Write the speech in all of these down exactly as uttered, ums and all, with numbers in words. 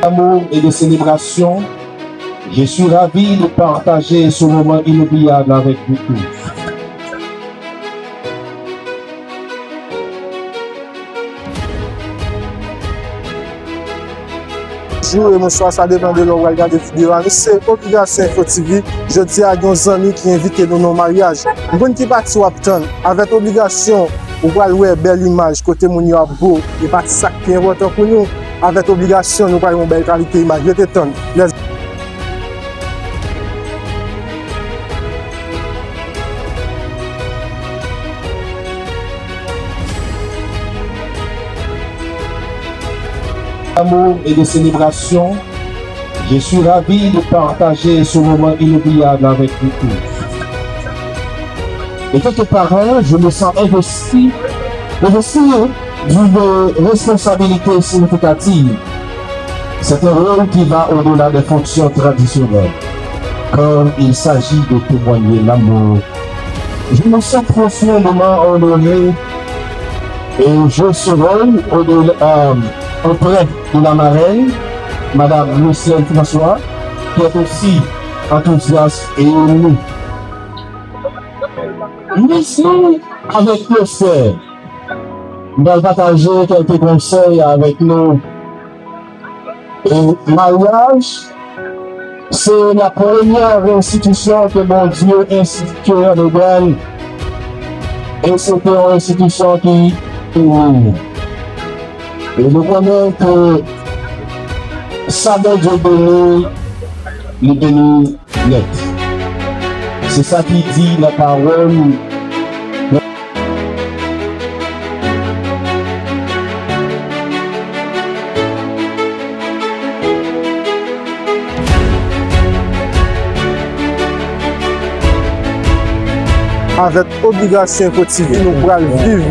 D'amour et de célébration, je suis ravi de partager ce moment inoubliable avec vous tous. Bonjou e bonswa, sa depann de lè w pral gade videyo a. Nou se Obligasyon Info T V. Jodi a, gen yon zanmi ki envite nou nan yon maryaj. M konn ki pati w ap tann. Avèk Obligasyon, ou pral wè bèl imaj kote moun yo ap bo. E pati sa k pi enpòtan pou nou. Avèk Obligasyon, nou pral yon bèl kalite imaj. Rete tann. Let's D'amour et de célébration, je suis ravi de partager ce moment inoubliable avec vous tous. Et quelque part, je me sens investi, investi d'une responsabilité significative. C'est un rôle qui va au-delà des fonctions traditionnelles, car il s'agit de témoigner l'amour. Je me sens profondément honoré et je serai au-delà, euh, auprès de la marraine, Madame Lucienne François, qui est aussi enthousiaste et émue. Mèsi avèk plezi. M pral pataje kèlke konsèy avèk nou. E maryaj, se la premyè enstitisyon ke Bondye enstitiye an Edenn. E se te yon enstitisyon ki beni. E nou konnen ke sa Bondye beni, li beni nèt. Se sa ki di nan pawòl. Avèk Obligasyon Info T V, nou pral viv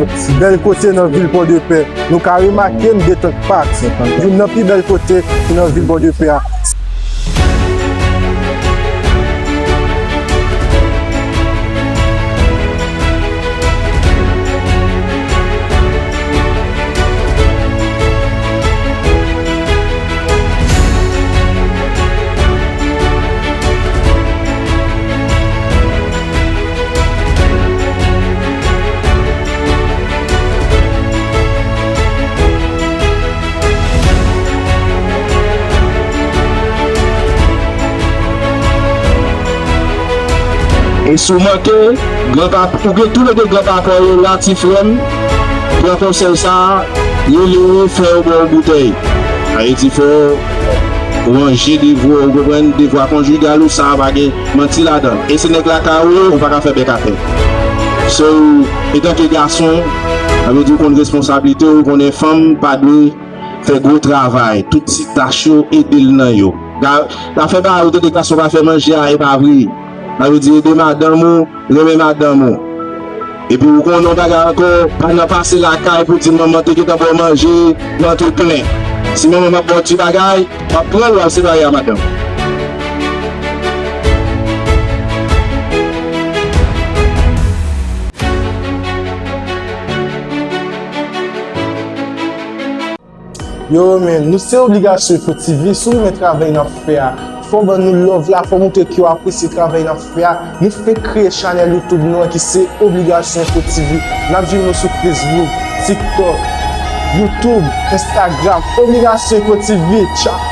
bèl kote nan vil Pòdepè. Nou ka remake m detann Pak, youn nan pi bèl kote ki nan vil Pòdepè a. E si w manke, gran pap-, ou gen toulede gran papa w yo la, ti frè m, pran konsèy sa a, rele yo, fè yo ba w boutèy. Sa vle di fè yo ranje devwa, ou konprann, devwa konjigal ou, sa a pa gen manti ladan. E se nèg lakay ou ye, ou pa ka fè bèk atè. So, etanke gason, sa vle di ou konn responsablite w, ou konnen fanm pa dwe fè gwo travay, tout ti tach yo, ede l nan yo. Ga-, zafè bagay ou tande gason pa fè manje a, e pa vre. Sa vle di ede madanm ou, renmen madanm ou. Epi ou konnen yon bagay ankò, pa nan pase lakay pou di manman te gentan ba w manje, vant ou plen. Si manman pa ba w ti bagay, w ap pran l, w ap separe a madanm. Yo, men, nou se Obligasyon Info T V, si w renmen travay n ap fè a, fò w ban nou love la, fò w montre ke w apresye travay n ap fè a. Nou fenk kreye chanèl YouTube nou an ki se Obligasyon Info T V. N ap jwenn nou sou Facebook, TikTok, YouTube, Instagram, Obligasyon Info T V. Tchao!